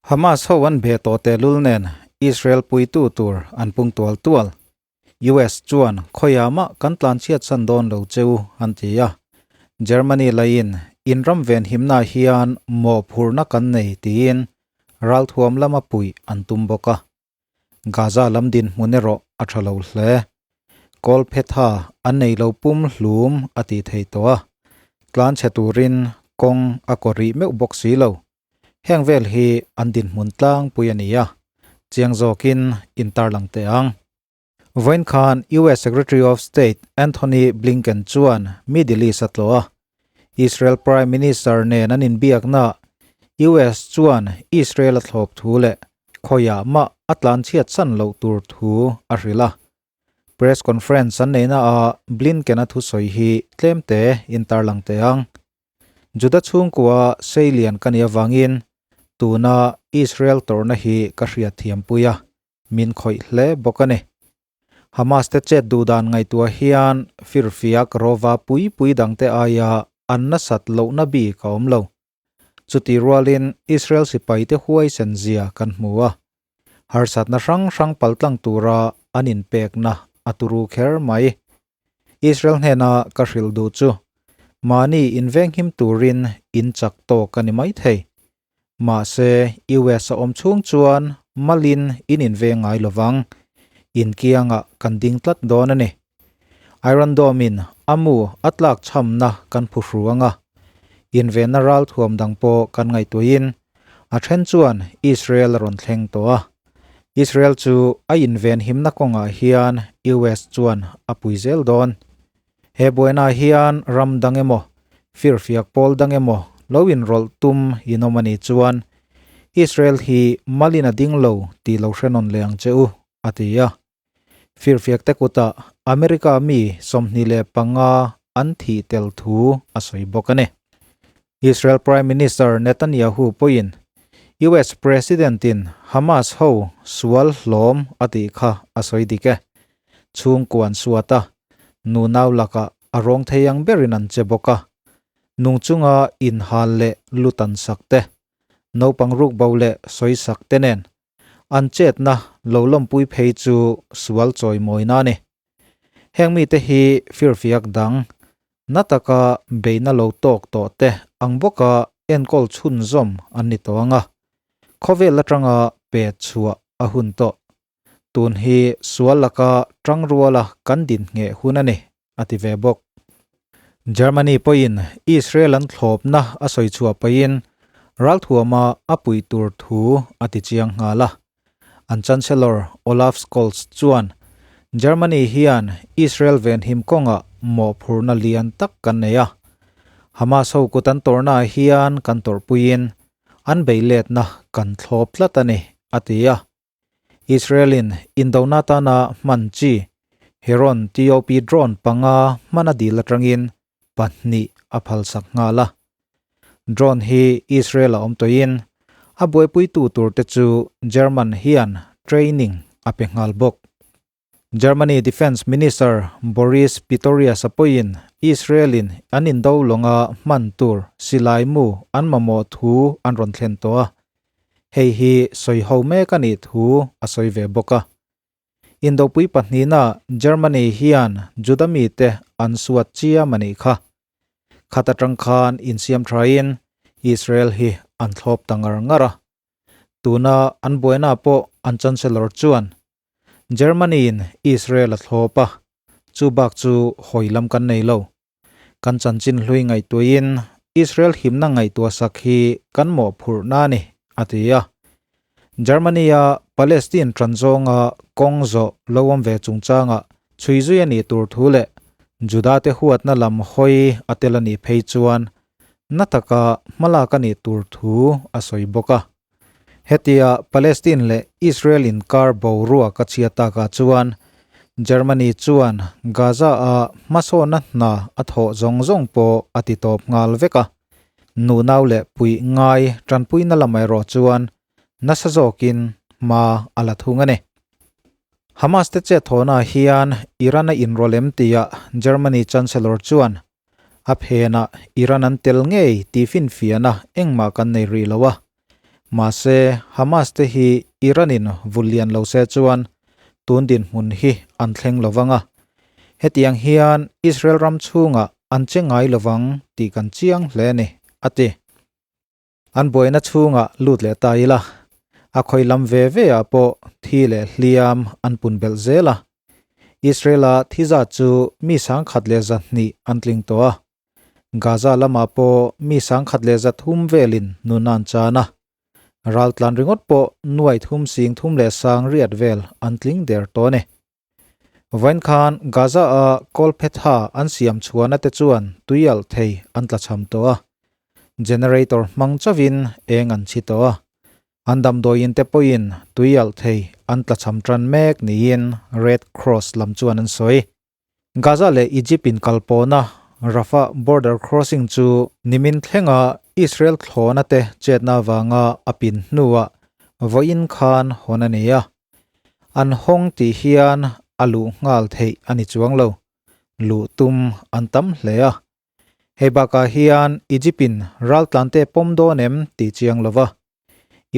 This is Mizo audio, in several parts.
Hamas ho an be tawh tehlul nen Israel puitu tur an pung tual tual. US chuan khawiah mah kan tlanchhiat san dawn lo cheu an ti a. Germany laiin inram venhimna hian mawhphurhna kan nei tiin ralthuam lama puih an tum bawk a. Gaza lam dinhmun erawh a tha lo hle. Kawlphetha an nei lo pum hlum a tih thei tawh a, tlanchhe turin kawng a kaw rih meuh bawk si lo. Heng vel hi an dinhmun tlangpui a ni a, chiang zawkin intarlang teh ang. Vawiin khan US Secretary of State Anthony Blinken chuan Middle East a tlawh a, Israel Prime Minister nen an inbiaknaah US chuan Israel a thlawp thu leh khawiah mah a tlanchhiat san loh tur thu a hrilh a. Press conference an neihnaah Blinken-a thusawi hi tlemte intarlang teh ang. Juda chhungkua seilian ka nih avangin tuna Israel tawrhna hi ka hriatthiampui a, min khawih hle bawk a ni. Hamas te chet duh dan ngaihtuah hian firfiak rawva pui pui dangte aia an nasat lohna bik a awm lo. Chutih rualin Israel sipaite huaisen zia kan hmu a, harsatna hrang hrang paltlang tura an inpekna a turu kher mai. Israel hnena ka hrilh duh chu mahni invenghim turin in chak tawk a ni maithei. Mahse, US a awm chhung chuan malin in inveng ngai lovang. In kiangah kan ding tlat dawn a ni. Iron Dome-in a mu a tlak chhamna kan phu hru ang a. Invenna ral thuam dang pawh kan ngaihtuahin a then chuan Israel a rawn thleng tawh a. Israel chu a inven himna kawngah hian US chuan a pui zel dawn. He buainaah hian ram dang emaw, firfiak pawl dang emaw lo inrawlh tum in awm a nih chuan Israel hi malin a ding lo tih lo hre nawn leh ang che u, a ti a. Firfiak te kutah America mi 25 an thih tel thu a sawi bawk a ni. Israel Prime Minister Netanyahu pawhin US President-in Hamas ho sual hlawm a tih kha a sawi dik e. Chhungkuan suat a, nunau lakah a rawng thei ang berin an che bawk a, nung chunga inhal leh lut an sak te, naupang rukbo leh sawisak te nen an chetna lo lawmpui phei chu sual chawimawina a ni. Heng mite hi firfiak dang, na taka beihna lo tawk tawh te ang bawka enkawl chhunzawm an ni tawh ang a, khawvel atanga pet chhuah a hun tawh. Tun hi sual laka tangruala kan din ngheh hun a ni, a ti ve bawk. Germany pawhin Israel an thlawpna a sawi chhuah pahin ralthuama a puih tur thu a ti chiang nghal a. An Chancellor Olaf Scholz chuan, Germany hian Israel venhim kawngah mawhphurhna lian tak kan nei a. Hamas ho kut an tawrhnaah hian kan tawrhpuiin an beiletna kan thlawp tlat a ni, a ti a. Israel-in indona atana hman chi Heron TOP drone panga hman a dil atangin pahnih a phalsak nghal a. Drone hi Israel-a awm tawhin a buaipuitu turte chu German hian training a pe nghal bawk. Germany Defence Minister Boris Pistorius-a pawhin Israel-in an indo lawnga hman tur silai mu an mamawh thu an rawn thlen tawh a, hei hi sawi ho mek a nih thu a sawi ve bawk a. Indopui pahnihna Germany hian Juda mite an suat chiam a nih kha. Khat atang khan insiam thain Israel hi an thlawp ta ngar ngar a. Tuna an buaina pawh an Chancellor chuan Germany-in Israel a thlawp a, chu bak chu hawi lam kan nei lo. Kan chanchin hlui ngaihtuahin Israel himna ngaihtuah sak hi kan mawhphurhna a ni, a ti a. Germany-a Palestine tan zawnga kawng zawh lo awm ve chungchangah chhui zui a nih tur thu leh Juda-te huatna lam hawi a tel a nih phei chuan na taka hmalak a nih tur thu a sawi bawk a. Hetia Palestine leh Israel inkar boruak a chhia takah chuan Germany chuan Gaza-a hmasawnna hna a thawh zawng zawng pawh a ti tawp nghal vek a. Nunau leh puih ngai tanpuina lam erawh chuan nasa zawkin hma a la thung a ni. Hamas te chet thawhnaah hian Iran a inrawlem tia Germany Chancellor chuan A phenah Iran an tel ngei tih finfiahna engmah kan nei rih lo a. Mahse, Hamas te hi Iran-in vul lian lo se chuan tun dinhmun hi an thleng lo vang a. Hetiang hian Israel ram chhungah an che ngai lo vang tih kan chiang hle a ni, a ti. An buaina chhungah lut leh ta ila, a khawi lam ve ve ah pawh thi leh hliam an pun belh zel a. Israel-a thi zat chu mi 102 an tling tawh a, Gaza lamah pawh mi 103 velin nun an chan a. Raltlan ringawt pawh nuai thum sing thum leh sang riat vel an tling der tawh a ni. Vawiin khan Gaza-a kawlphetha an siam chhuahna te chuan tui alh thei an tlachham tawh a, generator hmang chauhin eng an chhi tawh a, an damdawiin te pawhin tui alh thei an tlachham tan mek niin Red Cross lam chuan an sawi. Gaza leh Egypt inkalpawhna Rafah border crossing chu nimin thlenga Israel thlawhna te chetna avanga a pin hnuah vawiin khan hawn a ni a. An hawng tih hian a luh nghal theih a ni chuang lo. Luh tum an tam hle a. Hei bakah hian Egypt-in raltlante pawm dawn em tih chiang lo va.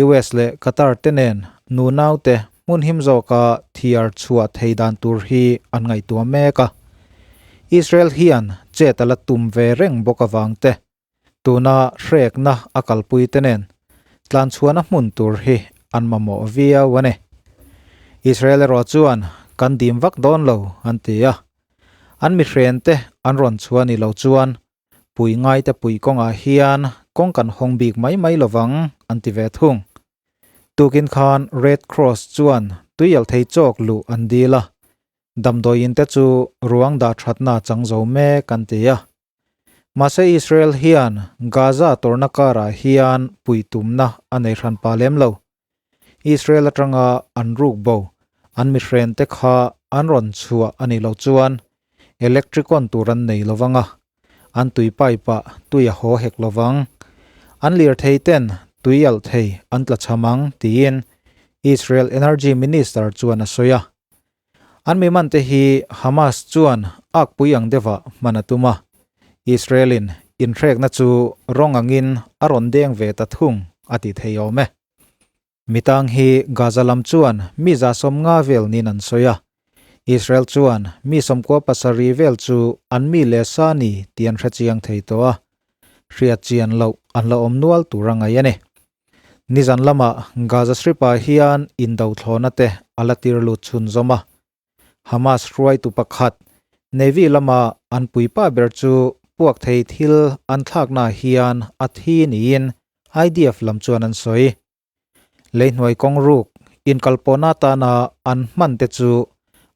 US leh Qatar te nen nunaute hmun him zawka thiar chhuah thei dan tur hi an ngaihtuah mek a. Israel hian chet a la tum ve reng bawk avang te, tuna hrekna a kalpui te nen tlanchhuahna hmun tur hi an mamawh viau a ni. Israel erawh chuan kan dim vak dawn lo an ti a, an mihrente an rawn chhuah ni lo chuan pui ngaite pui kawngah hian kawng kan hawng bik mai mai lovang an ti ve thung. Tukin khan Red Cross chuan tuialthei chawk luh an dil a, damdawiin te chu ruang dah thatna chang zo mek an ti a. Mahse Israel hian Gaza tawrhna karah hian puitumna a nei hran pa lem lo. Israel atanga an ruk bo, an mihrente kha an rawn chhuah a nih loh chuan electric on tur an nei lovang a, an tui pipe ah tui a haw hek lovang. An lirthei ten tui alh thei an tla cham ang tiin Israel Energy Minister chuan a sawi a. An mi mante hi Hamas chuan akpui ang deuhah hman a tum a, Israel-in inhrekna chu rawng angin a rawn deng ve ta thung a ti thei awm e. Mitang hi Gaza lam chuan mi 150 vel niin an sawi a, Israel chuan mi 97 vel chu an mi leh sa ni tih an hrechiang thei tawh a, hriat chian loh an la awm nual tur a ngaih a ni. Nizan lamah Gaza Strip-ah hian indo thlawhna te a la tir lut chhunzawm a. Hamas hruaitu pakhat, Navy lama an puipa ber chu puak thei thil an thlaknaah hian a thi niin IDF lam chuan an sawi. Leihnuai kawng ruk inkalpawhna atana an hman te chu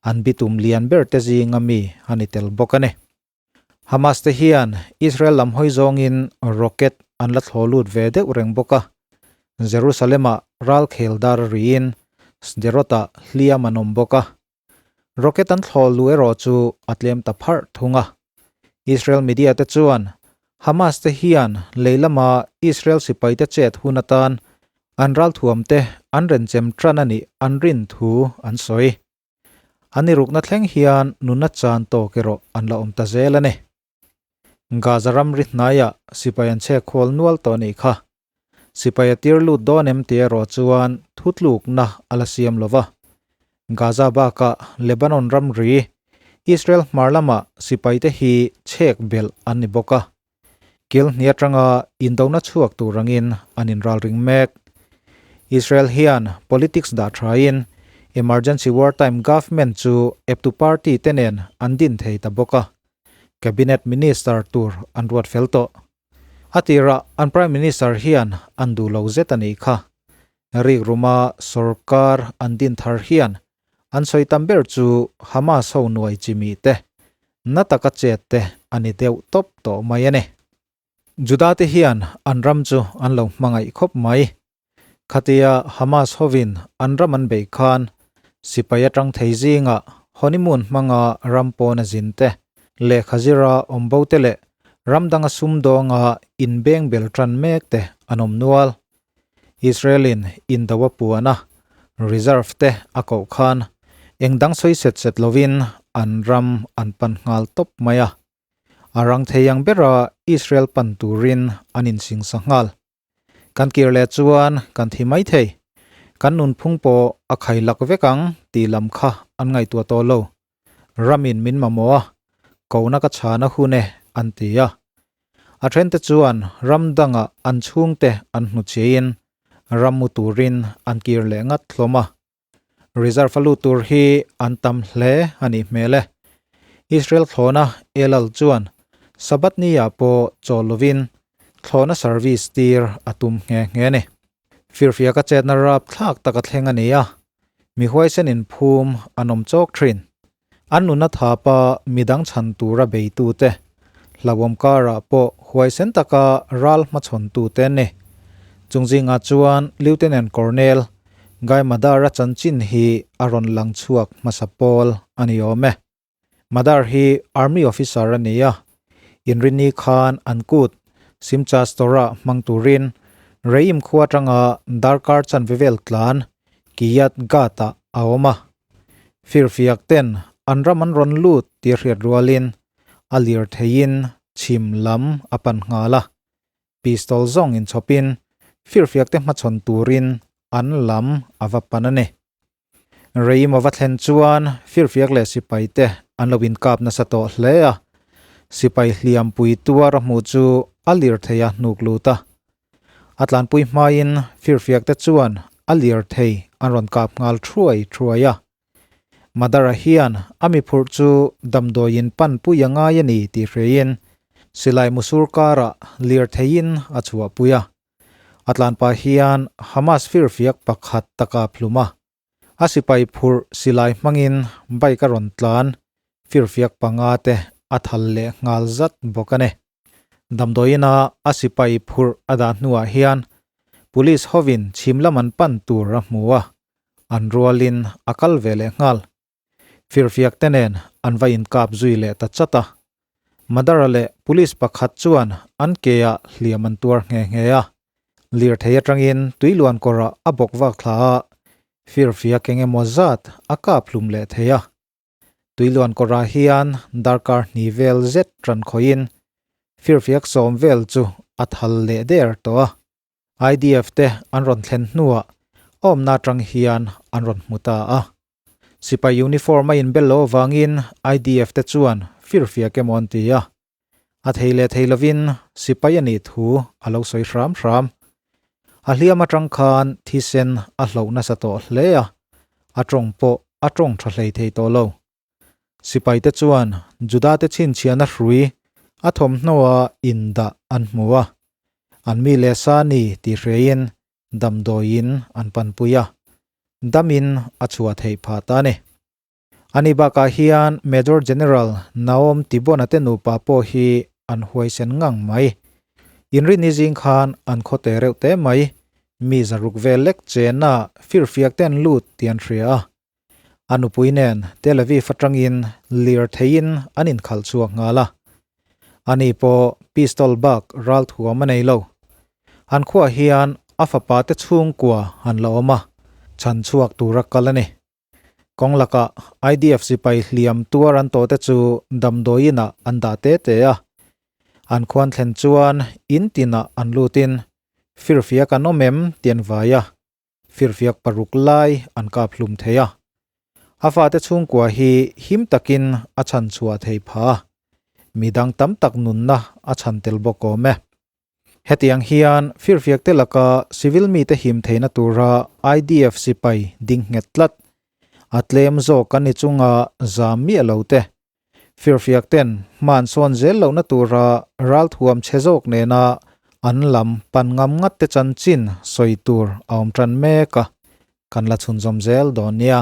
an bitum lian ber te zinga mi a ni tel bawk a ni. Hamas te hian Israel lam hawi zawngin rocket an la thlaw lut ve deuh reng bawk a, Jerusalem-ah ralkhel dar a riin Sderot-ah hliam an awm bawk a. Rocket an thlaw lu erawh chu a tlem ta pharh thung a. Israel media te chuan Hamas te hian lei lama Israel sipaite chet hun atan an ralthuam te an renchem tan a nih an rin thu an sawi. An i rukna thleng hian nunna chan tawk erawh an la awm ta zel a ni. Gaza ramri hnaiah sipai an chhek khawl nual tawh a nih kha. Sipai a tir lut dawn em tih erawh chuan thutlukna a la siam lo va. Gaza bakah Lebanon ramri, Israel hmar lamah sipaite hi chhek belh an ni bawk a. Kil hnih atanga indona chhuak tur angin an inralring mek. Israel hian politics dah thain emergency wartime government chu eptu party te nen an din thei ta bawk a, cabinet minister tur an ruat fel tawh. A tirah an prime minister hian an duh lo zet a nih kha. Rik ruma sorkar an din thar hian An sawi tam ber chu Hamas ho nuai chimi te, na taka chet te a ni deuh tawp tawh mai a ni. Juda te hian an ram chu an lo hmangaih khawp mai. Khatia Hamas hovin an ram an beih khan sipai atang thei zingah honeymoon hmanga ram pawn a zin te, lehkha zira awm bo te leh ram danga sumdawnga inbeng bel tan mek te an awm nual. Israel-in indo a puan a, reserve te a koh khan eng dang sawi set set lovin an ram an pan nghal tawp mai a. A rang thei ang bera Israel pan turin an insingsa nghal. Kan kir leh chuan kan thi mai thei. Kan nunphung pawh a khai lak vek ang tih lam kha an ngaihtuah tawh lo. Ramin min mamawh a, kohna ka chhan a hun e an ti a. A thente chuan ram dangah an chhungte an hnuchhiain ram mu turin an kir leh ngat hlawm a. Reserve a lut tur hi an tam hle a nih hmel e. Israel thlawna Elal chuan Sabbath ni ah pawh chawl lovin thlawna service tir a tum nghe nghe a ni. Firfiak a chetna rap thlak tak a thleng a ni a, mi huaisen inphum an awm chawk thin. An nuna thapa midang chhan tura beitute, hlauhawm karah pawh huaisen taka ral hmachhawntute an ni. Chung zingah chuan Lieutenant Colonel Guy Madar-a chanchin hi a rawn lang chhuak hmasa pawl a ni awm e. Madar hi Army officer a ni a, inrinni khan an kut Simchas Torah hmang turin Reim khua atanga darkar chanve vel tlan Kiyat Gat-ah a awm a. Firfiak ten an ram an rawn lut tih hriat rualin a lir theiin chhim lam a pan nghal a. Pistol zawng inchhawpin firfiak te hmachhawn turin an lam a va pan a ni. Reim a va thlen chuan firfiak leh sipai te an lo inkap nasa tawh hle a. Sipai hliampui tuar a hmuh chu a lir thei a hnuk lut a. A tlanpui hmain firfiak te chuan a lir thei an rawn kap nghal thuai thuai a. Madara hian a mi phurh chu damdawiin pan pui a ngai a ni tih hriain silai musur karah lir theiin a chhuahpui a. A tlanpa hian Hamas firfiak pakhat ta kap hlum a. A sipai phurh silai hmangin bike a rawn tlan firfiak panga te a thal leh nghal zat bawk a ni. Damdawiina a sipai phurh a dah hnuah hian Police hovin chhim lam an pan tur a hmu a, an rualin a kal ve leh nghal. Firfiak te nen an va inkap zui leh ta chat a. Madara leh police pakhat chuan an ke ah hliam an tuar nghe nghe a. Lirthei atangin tuiluan kawrah a bawk vak thla a, firfiak eng emaw zat a kap hlum leh thei a. Tuiluan kawrah hian darkar hnih vel zet ran khawihin firfiak sawm vel chu a thal leh der tawh a. IDF te an rawn thlen hnuah awmna atang hian an rawn hmu ta a. Sipai uniform a inbel loh avangin IDF te chuan firfiak emaw an ti a. A thei leh thei lovin sipai a nih thu a lo sawi hram hram. A hliam atang khan thisen a hloh nasa tawh hle a, a tawng pawh a tawng tha hlei thei tawh lo. Sipaite chuan Judate chhinchhiahna hrui a thawmhnawa indah an hmu a, an mi leh sa ni tih hriain damdawiin an panpui a, damin a chhuah theih phah ta a ni. Ani bakah hian Major General Naom Tibona te nupa pawh hi an huaisen ngang mai. Inrinni zing khan an khawte reuh te mai, mi zaruk vel lek chena firfiak te an lut tih an hria a. A nupui nen Tel Aviv atangin lir theiin an inkhalh chhuak nghal a. Ani pawh pistol bak ral thuam a nei lo. An khuaah hian a fapa te chhungkua an la awm a, chhan chhuak tura kal a ni. Kawng lakah IDF sipai hliam tuar an tawhte chu damdawiinah an dah te te a. An khuan thlen chuan in tinah an lutin firfiak an awm em tih an vai a. Firfiak paruk lai an kap hlum thei a. A fate chhungkua hi him takin a chhan chhuah thei pha a, midang tam tak nunna a chhan tel bawk awm e. Hetiang hian firfiak te laka civil mite him theihna tura IDF sipai ding nghet tlat, a tlem zawk an ni chunga zam miah lo te, Firfiak ten hman sawn zel lohna tura ralthuam chhe zawk nena an lam pan ngam ngat te chanchin sawi tur a awm tan mek a, kan la chhunzawm zel dawn nia.